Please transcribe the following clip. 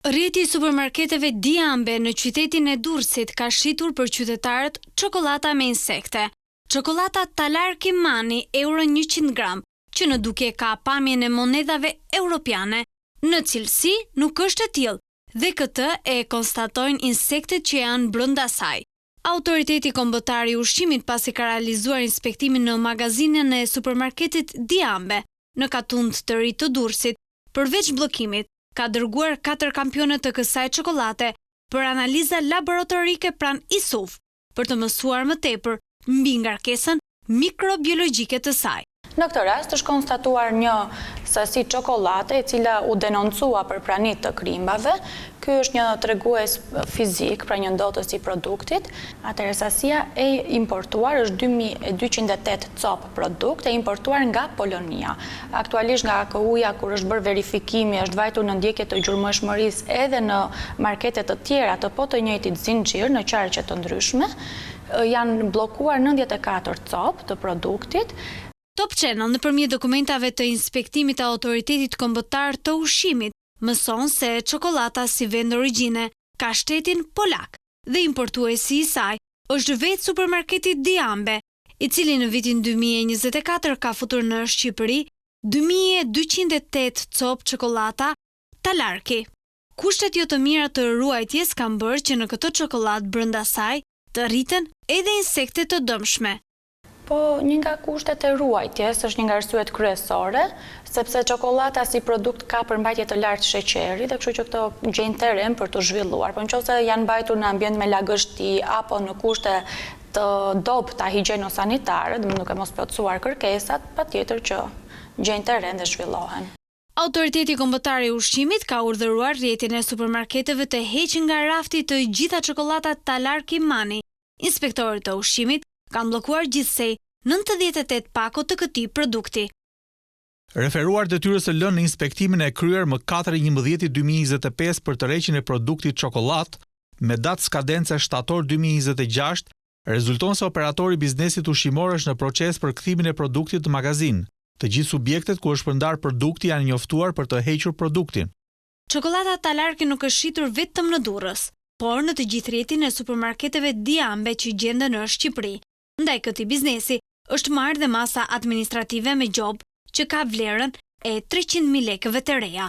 Rrjeti i supermarketeve Diambe në qytetin e Durrësit ka shitur për qytetarët çokollata me insekte. Çokollata Talarki Mani euro 100 gram, që në dukje ka pamjen e monedhave europiane, në cilësi nuk është e tillë dhe këtë e konstatojnë insektet që janë brenda saj. Autoriteti Kombëtar i Ushqimit pasi ka realizuar inspektimin në magazinën e supermarketit Diambe në Katund të Ri të Durrësit, përveç bllokimit, ka dërguar katër kampione të kësaj çokollate për analiza laboratorike pranë ISUV, për të mësuar më tepër mbi ngarkesën mikrobiologjike të saj. Në këtë rast është konstatuar një sasi çokollate e cila u denoncua për prani të krimbave. Ky është një tregues fizik, pra një ndotës i produktit. Atëherë sasia e importuar është 2208 copë produkt e importuar nga Polonia. Aktualisht nga AKU-ja kur është bërë verifikimi është vajtur në ndjekje të gjurmueshmërisë edhe në markete të tjera të po të njëjtit zinxhir në qarqe të ndryshme. Janë bllokuar 94 copë të produktit. Top Channel nëpërmjet dokumentave të inspektimit të Autoritetit Kombëtar të Ushqimit mëson se çokollata si vend origjine ka shtetin polak dhe importuesi i saj është vetë supermarketi Diambe, i cili në vitin 2024 ka futur në Shqipëri 2208 copë çokollata Talarki. Kushtet jo të mira të ruajtjes kanë bërë që në këtë çokollatë brenda saj të rriten edhe insekte të dëmshme. Po, një nga kushtet e ruajtjes është një nga arsyet kryesore, sepse çokollata si produkt ka përmbajtje të lartë sheqeri dhe kështu që këto gjejnë terren për t'u zhvilluar. Po nëse janë mbajtur në ambient me lagështi apo në kushte të dobëta higjieno-sanitare, domethënë duke mos plotësuar kërkesat, patjetër që gjejnë terren dhe zhvillohen. Autoriteti Kombëtar i Ushqimit ka urdhëruar rrjetin e supermarketeve të heqë nga rafti të gjitha çokollatat Talarki Mani. Inspektorët e ushqimit kanë bllokuar gjithsej 98 pako të këtij produkti. Referuar detyrës së lënë në inspektimin e kryer më 4.11.2025 për tërheqjen e produktit çokollatë, me datë skadence shtator 2026, rezulton se operatori i biznesit ushqimor është në proces për kthimin e produktit në magazinë. Të gjithë subjektet ku është shpërndar produkti janë njoftuar për të hequr produktin. Çokollata Talarki nuk është shitur vetëm në Durrës, por në të gjithë rrjetin e supermarketeve Diambe që gjenden në Shqipëri. Ndaj këtij biznesi është marrë dhe masa administrative me gjobë që ka vlerën e 300.000 lekëve të reja.